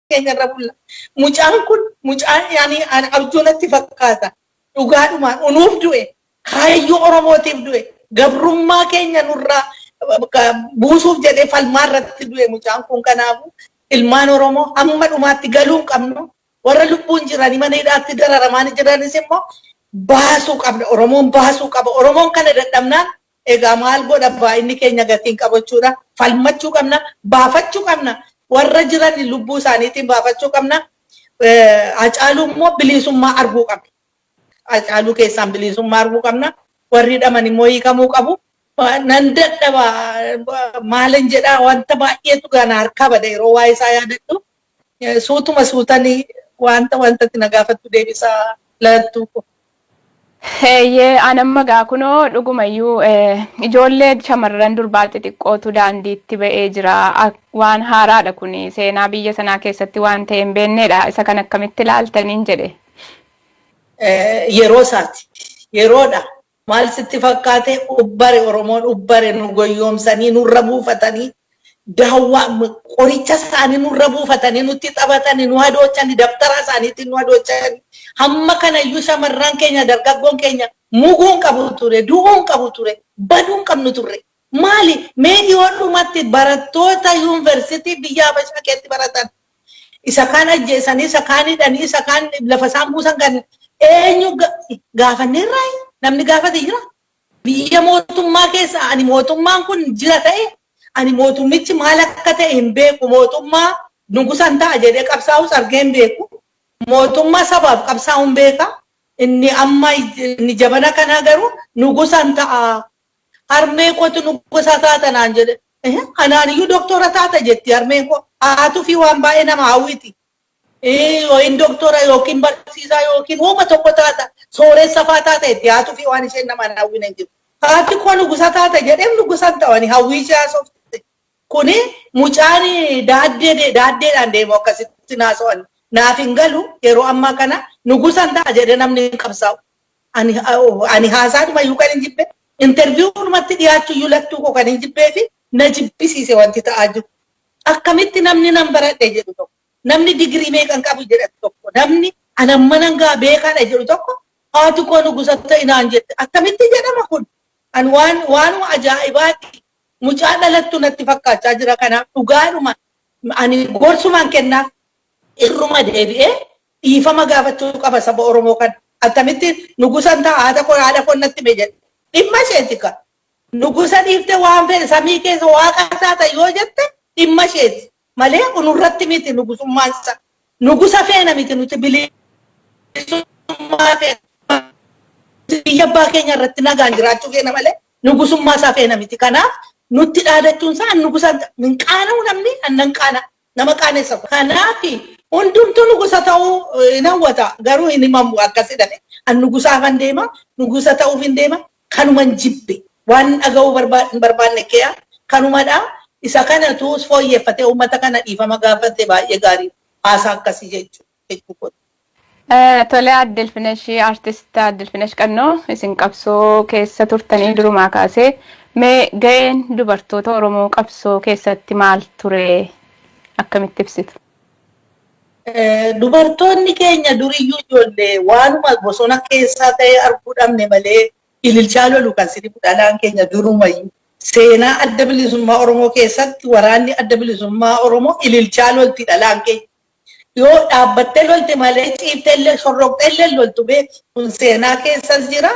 Keenya irra bulla. Mucaan kun mucaan yaani abjuu natti fakkaata. Dhugaadhumaan unuuf du'e, kaayyoo Oromootiif du'e, gabrummaa keenya nurraa buusuuf jedhee falmaa irratti du'e mucaan kun. Kanaafu ilmaan Oromoo hamma dhumaatti galuu hin qabnu. Warra lubbuun jiranii mana hidhaatti dararamaa jiranis immoo baasuu qabna. Oromoon baasuu qaba. Oromoon kana dadhabnaan egaa maal godha, baay'inni keenya gatiin qabachuudha. Falmachuu qabna. Baafachuu qabna. Warra jiran lubbuu isaaniitiin baafachuu qabna. Hacaaluu immoo bilisummaa arguu qabna. Hacaaluu keessaan bilisummaa arguu qabna. Warri hidhaman immoo hiikamuu qabu. Nan dadhaba, maalin jedhaa, wanta baay'eetu gana harkaa bada yeroo waa'ee isaa yaadadhu. Suutuma suutanii wanta wantatti na gaafattu deebisaa, lattuu ko. Eeyyee, an amma gaa kunoo dhugumayyuu ijoollee shamarran durbaa xixiqqootu daandiitti ba'ee jira. Waan haaraadha kun, seenaa biyya sanaa keessatti waan ta'e hin beeknedha. Isa kan akkamitti ilaaltaniin jedhe. Yeroo isaati. Yeroodha. Maal sitti fakkaate, ubbare Oromoon ubbare, nu goyyoomsanii nurra buufatanii, daawwaa qoricha isaanii nurra buufatanii, nutti taphatanii, nu hadochanii, dabtara isaaniitiin nu hadochanii. Hamma kanayyuu shamarran keenya, dargaggoon keenya muguun qabu ture, du'uun qabu ture, baduun qabnu turre. Maali, mee dhiyoodhumatti barattoota yuunivarsiitii biyya Habashaa keessatti baratan isa kaan ajjeesanii, isa kaan hidhanii, isa kaan lafa isaan buusan kan eenyu gaafanneerraa? Namni gaafate jira? Biyya mootummaa keessa ani mootummaan kun jira ta'e, ani mootummichi maal akka ta'e hin beeku. Mootummaa nugusan ta'a jedhee qabsaa'us argee hin beeku. Mootummaa sabaaf qabsaa'u hin beeka. Inni amma inni jabana kanaa garuu nugusan ta'a. Harmee kootu nugusa taata naan jedhe. Anaan iyyuu doktora taata jetti harmeen koo. Haatuu fi waan baay'ee nama hawwiti. Yookiin doktora yookiin barsiisaa yookiin uuma tokko taata, sooressa faa taata itti haatuu fi waan isheen nama hawwine hin jiru. Haati koo nugusa taata jedhee nugusan ta'ani hawwii ishee haasofte. Kuni mucaan daaddee daaddeedhaan deemu akkasitti naasa'an. Naaf hin galu, yeroo ammaa kana nugusan ta'a jedhee namni hin qabsaa'u. Ani haasaadhuma iyyuu kan hin jibbe, interviewdhumatti dhiyaachuu iyyuu lattuu koo kan hin jibbee fi na jibbisiise wanti ta'aa jiru. Akkamitti namni nan baradhe jedhu tokko, namni digirii meeqan qabu jedhan tokko, namni anan manan gaa beekaadha jedhu tokko, haati koo nugusa ta'e naan jette akkamitti jedhama kun? An waan waanuma ajaa'ibaati. Mucaa dhalattu natti fakkaachaa jira. Kanaaf dhugaadhuma ani gorsumaan kennaaf, irruma deebi'ee dhiifama gaafachuu qaba saba Oromoo kana. Akkamitti nugusan ta'a, haadha koo haadha koo natti hime jedhe. Dhimma isheeti ka. Nugusa dhiifte waan fedhe samii keessa waaqa taata yoo jette dhimma isheeti. Malee unurratti miti nugusummaan isaa. Nugusa feena miti, nuti bilisummaa feena. Biyya abbaa keenya irratti nagaan jiraachuu feena malee nugusummaa isaa feena miti. Kanaaf nutti dhaadachuun isaa nugusa hin qaana'u, namni annan qaana. Nama qaanessa. Kanaaf hundumtuu nugusa ta'uu hin hawwata, garuu hin himamu akkas jedhame. An nugusaafan deema, nugusa ta'uuf hin deema, kanuman jibbe. Waan dhaga'uu hin barbaanne keeya kanumadha. Isa kanatu fooyyeffatee uummata kana dhiifama gaafate baay'ee gaarii, haasaa akkasii jechuudha. Tole, Aadde Ilfinesh, Artist Aadde Ilfinesh Qannoo, isin qabsoo keessa turtanii durumaa kaasee, mee ga'een dubartoota Oromoo qabsoo keessatti maal ture, akkamitti ibsitu? Dubartoonni keenya duriyyuu ijoollee waanuma bosona keessaa ta'ee arguu dhabne malee ililchaa lolu kan sirrii dhalaan keenya durumayyuu. Seenaa Adda Bilisummaa Oromoo keessatti waraanni Adda Bilisummaa Oromoo ililchaa lolti dhalaan keenya. Yoo dhaabbattee lolte malee ciiftee illee shorroqxee illee loltu beeki. Kun seenaa keessas jira.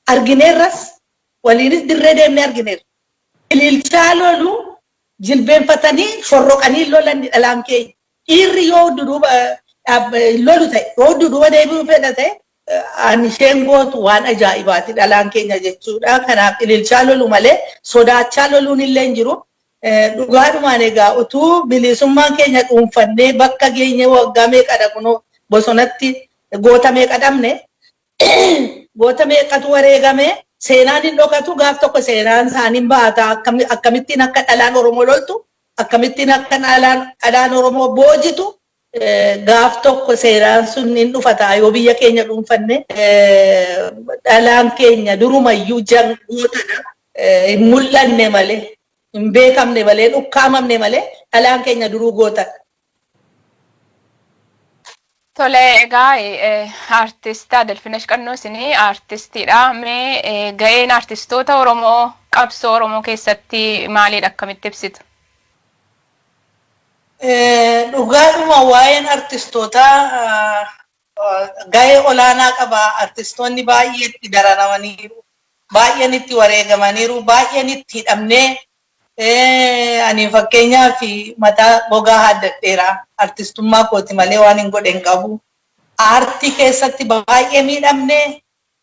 Argineerras, waliinis dirree deemnee argineerra. Ililchaa lolu, jilbeenfatanii shorroqanii lolan dhalaan keenya. Dhiirri yoo duduuba lolu ta'e, yoo duduuba deebi'uu fedha ta'e, ani isheen gootu waan ajaa'ibaati dhalaan keenya jechuudha. Kanaaf ililchaa lolu malee sodaachaa loluun illee hin jiru. Dhugaadhumaan egaa utuu bilisummaan keenya dhuunfannee bakka geenye, waggaa meeqadha kunoo bosonatti, goota meeqa dhabne, goota meeqatu wareegame. Seenaan hin dhokatu, gaaf tokko seenaan isaanii baata. Akkamittiin akka dhalaan Oromoo loltu, akkamittiin akka dhalaan Oromoo boojitu gaaf tokko seenaan sun hin dhufata yoo biyya keenya dhuunfanne. Dhalaan keenya durumayyuu gootadha. Hin mul'anne malee, hin beekamne malee, dhukkaamamne malee dhalaan keenya duruu gootadha. Tole, egaa aartist Adelfinesh Qannoo isinii aartistiidha. Mee ga'een aartistoota Oromoo qabsoo Oromoo keessatti maalidha, akkamitti ibsitu? Dhugaadhuma waa'een artistootaa ga'ee olaanaa qaba. Artistoonni baay'ee itti dararamaniiru. Baay'een itti wareegamaniiru. Baay'een itti hidhamnee, ani fakkeenyaaf mataa gogaa haaddadheera. Artistummaa kooti malee waan hin godhe hin qabu. Aartii keessatti baay'ee miidhamnee,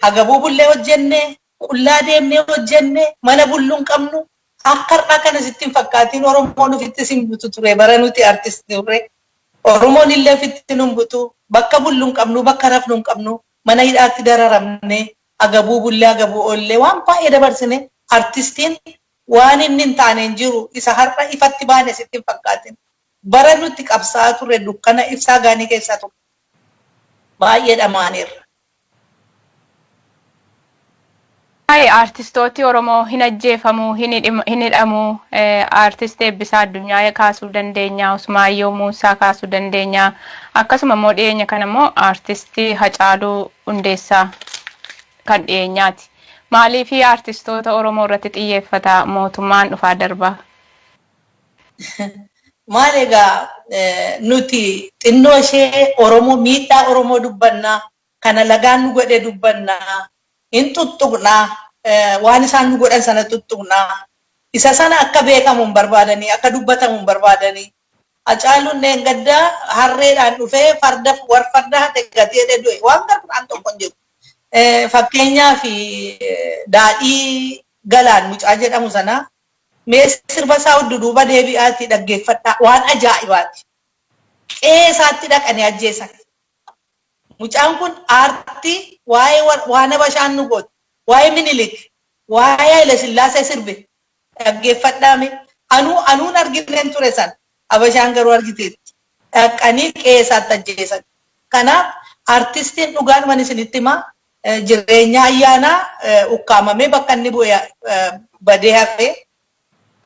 hagabuu bullee hojjenne, qullaa deemnee hojjenne, mana bulluu hin qabnu. Akka har'aa kana sitti hin fakkaatiin, Oromoon ofitti sin butu ture bara nuti artistii turre. Oromoon illee ofitti nun butu. Bakka bullu hin qabnu, bakka rafnu hin qabnu. Mana hidhaatti dararamne, agabuu bullee, agabuu oollee, waan baay'ee dabarsine. Artistiin waan inni hin taane hin jiru. Isa har'a ifatti baane sitti hin fakkaatin. Bara nuti qabsaa'aa turre dukkana ibsaa gaanii keessaa ture. Baay'ee dhamaaneerra. Aartistooti Oromoo hin ajjeefamu, hin hidhamu. Aartist Eebbisaa Addunyaa kaasuu dandeenya, Usmaayyoo Muusaa kaasuu dandeenya. Akkasuma immoo dhiyeenya kana immoo aartistii Hacaaluu Hundeessaa kan dhiyeenyaati. Maaliif aartistoota Oromoo irratti xiyyeeffata mootummaan dhufaa darbaa? Maal egaa, nuti xinnoo ishee Oromoo, miidhaa Oromoo dubbannaa, kana lagaan nu godhe dubbannaa, hin tuttuqnaa, waan isaan nu godhan sana tuttuqnaa. Isa sana akka beekamu hin barbaadanii, akka dubbatamu hin barbaadanii. Hacaaluun dheengaddaa harreedhaan dhufee farda war farda hate gatee du'e, waan garaan tokko hin jiru. Fakkeenyaaf Daadhii Galaan mucaa jedhamu sana mee sirba isaa duuba deebi'aatii dhaggeeffadhaa, waan ajaa'ibaati. Qe'ee isaatti dhaqanii ajjeesan. Mucaan kun aartii waa'ee waan Habashaan nu goote, waa'ee Minilik, waa'ee Haile Sillaasee sirbe, dhaggeeffadhaame. Anuun argineen ture sana. Habashaan garuu argiteetti. Dhaqanii qe'ee isaatti ajjeesan. Kanaaf artistiin dhugaadhuman isinitti himaa, jireenya ayyaanaa ukkaamamee bakka inni bu'e badee hafee,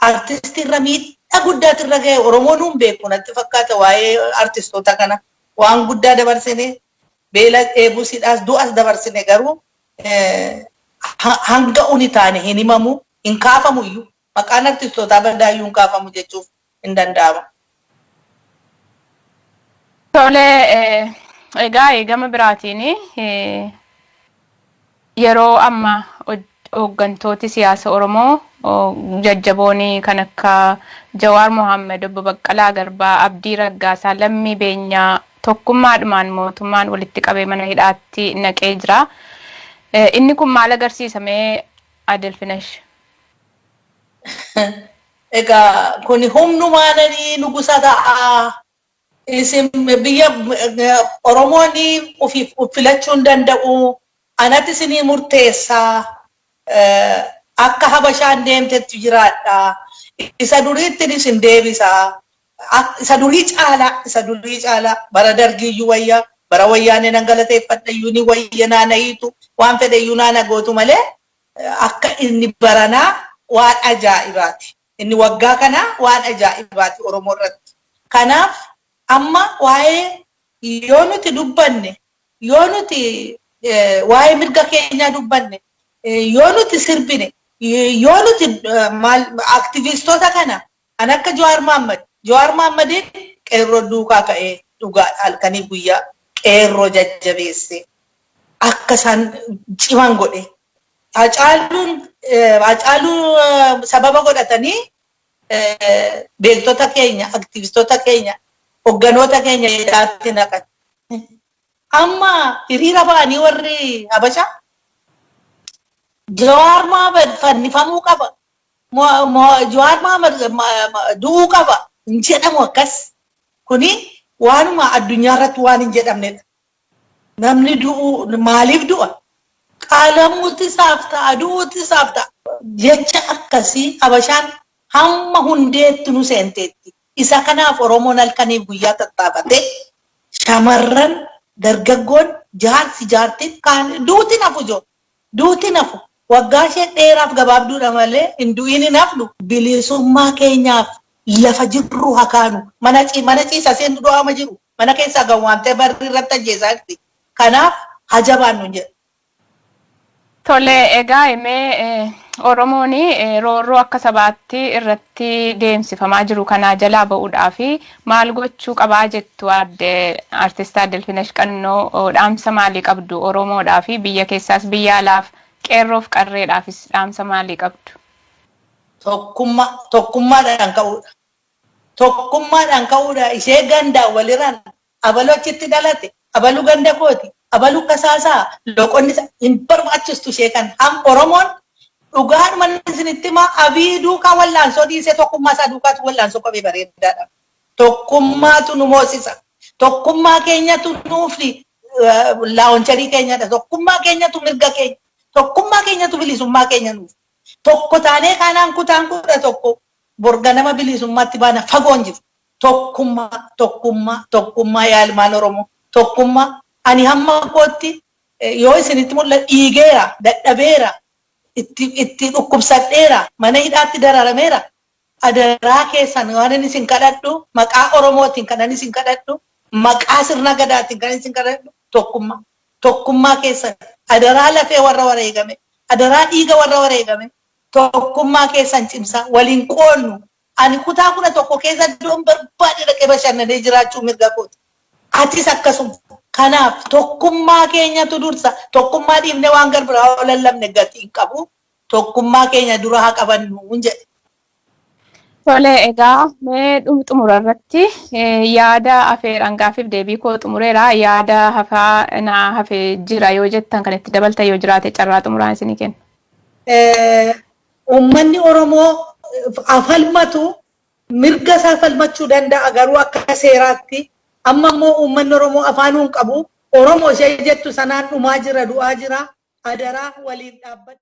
artistii irra miidhaa guddaatu irra ga'e. Oromoon hin beeku natti fakkaata waa'ee artistoota kana. Waan guddaa dabarsine, beela, dheebuusidhaas, du'as dabarsine, garuu hanga uni taane hin himamu, hin kaafamu iyyuu. Maqaan artistootaa badaa iyyuu hin kaafamu jechuuf hin danda'ama. Tole, egaa gama biraatiin yeroo amma hooggantooti siyaasa Oromoo jajjaboon kan akka Jawaar Mohaammed, Obbo Baqqalaa Garbaa, Abdii Raggaasaa, Lammii Beenyaa tokkummaadhumaan mootummaan walitti qabee mana hidhaatti naqee jira. Inni kun maal agarsiisa mee, Adelfinesh? Egaa kun humnumaananii nugusa ta'a. Isin biyya Oromoon ofiif filachuu hin danda'u. Anatti isinii murteessaa. Akka Habashaan deemtetti jiraadha. Isa duriitti isin deebisaa. Isa durii caalaa, isa durii caalaa, bara Dargiiyyuu wayyaa, bara Wayyaanee nan galateeffadha iyyuu ni wayya, naanayiitu waan fedhe iyyuu naana gootu malee akka inni baranaa waan ajaa'ibaati. Inni waggaa kanaa waan ajaa'ibaati Oromoo irratti. Kanaaf amma waa'ee yoo nuti dubbanne, yoo nuti waa'ee mirga keenyaa dubbanne, yoo nuti sirbine, yoo nuti maal aktivistoota kana kan akka Jawaar Mohammad, Jawaar Mohammadiin qeerroo duukaa ka'ee dhugaa halkanii guyyaa qeerroo jajjabeesse, akka isaan ciman godhe. Hacaaluun, Hacaaluu sababa godhatanii beektota keenya, aktivistoota keenya, hogganoota keenya hidhaatti naqan. Amma hiriira ba'anii warri Habashaa Jawaar Mohammad fannifamuu qaba. Jawaar Mohammad du'uu qaba hin jedhamu akkas. Kuni waanuma addunyaa irratti waan hin jedhamnedha. Namni du'uu maaliif du'a? Qalamuutti isaaf ta'a, du'uutti isaaf ta'a. Jecha akkasii Habashaan hamma hundeetti nu seenteetti. Isa kanaaf Oromoon halkaniif guyyaa tattaafatee, shamarran, dargaggoon, jaarsi, jaartiin kaan duuti nafu jiru. Duuti nafu. Waggaa ishee dheeraaf gabaabduudha malee hin du'iin hin hafnu. Bilisummaa keenyaaf lafa jirru hakaanu. Mana ciisa seentu du'aama jiru. Mana keessaa gawwaamtee barri irratti ajjeesaa jirti. Kanaaf haa jabaannu jedha. Tole, egaa mee Oromoon roorroo akka sabaatti irratti deemsifamaa jiru kanaa jalaa ba'uudhaaf maal gochuu qabaa jettu, aadde artist Aadde Qannoo? Dhaamsa maalii qabdu Oromoodhaa fi biyya keessaas biyya alaaf, qeerroof qarreedhaafis dhaamsa maalii qabdu? Tokkummaa, tokkummaadhaan ka'uudha. Tokkummaadhaan ka'uudha. Ishee gandaa walirraan abaluu achitti dhalate, abaluu ganda kooti, abaluu kasaasaa, loqonni hin barbaachistu ishee kan. Ham Oromoon dhugaadhuma isinitti himaa, Abii duukaa wallaansoo dhiisee tokkummaa isaa duukaatu wallaansoo qabee bareedaadha. Tokkummaatu nu moosisa. Tokkummaa keenyatu nuuf laawoncharii keenyadha. Tokkummaa keenyatu mirga keenya. Tokkummaa keenyatu bilisummaa keenya nuuf. Tokko taanee kanaan kutaan 11 borganama bilisummaatti baana, fagoon jiru. Tokkummaa, tokkummaa, tokkummaa, yaa ilmaan Oromoo. Tokkummaa. Ani hamma kootti yoo isinitti mul'atu dhiigeera, dadhabeera, itti dhukkubsadheera, mana hidhaatti dararameera. Adaraa keessan, waan inni isin kadhadhu, maqaa Oromootiin kan inni isin kadhadhu, maqaa sirna gadaatiin kan isin kadhadhu, tokkummaa. Tokkummaa keessan adaraa, lafee warra wareegame, adaraa dhiiga warra wareegame, tokkummaa keessan cimsaa, waliin qoonnu. Ani kutaa 11 keessa iddoon barbaade dhaqee bashannanee jiraachuu mirga kooti. Atis akkasuma. Kanaaf tokkummaa keenyatu dursa. Tokkummaa dhiifnee waan garbiraa yoo lallabne gatii hin qabu. Tokkummaa keenya dura haa qabannu jedhe. Tole, egaa mee xumura irratti yaada afeeraan gaaffiif deebii koo xumureera. Yaada hafaa naa hafee jira yoo jettan, kan itti dabaltan yoo jiraate, carraa xumuraan isinii kenna. Uummanni Oromoo falmatu mirga isaa falmachuu danda'a, garuu akka seeraatti. Amma immoo uummanni Oromoo afaanuu hin qabu. Oromoo ishee jettu sanaan dhumaa jira, du'aa jira. Adaraa waliin dhaabbadha.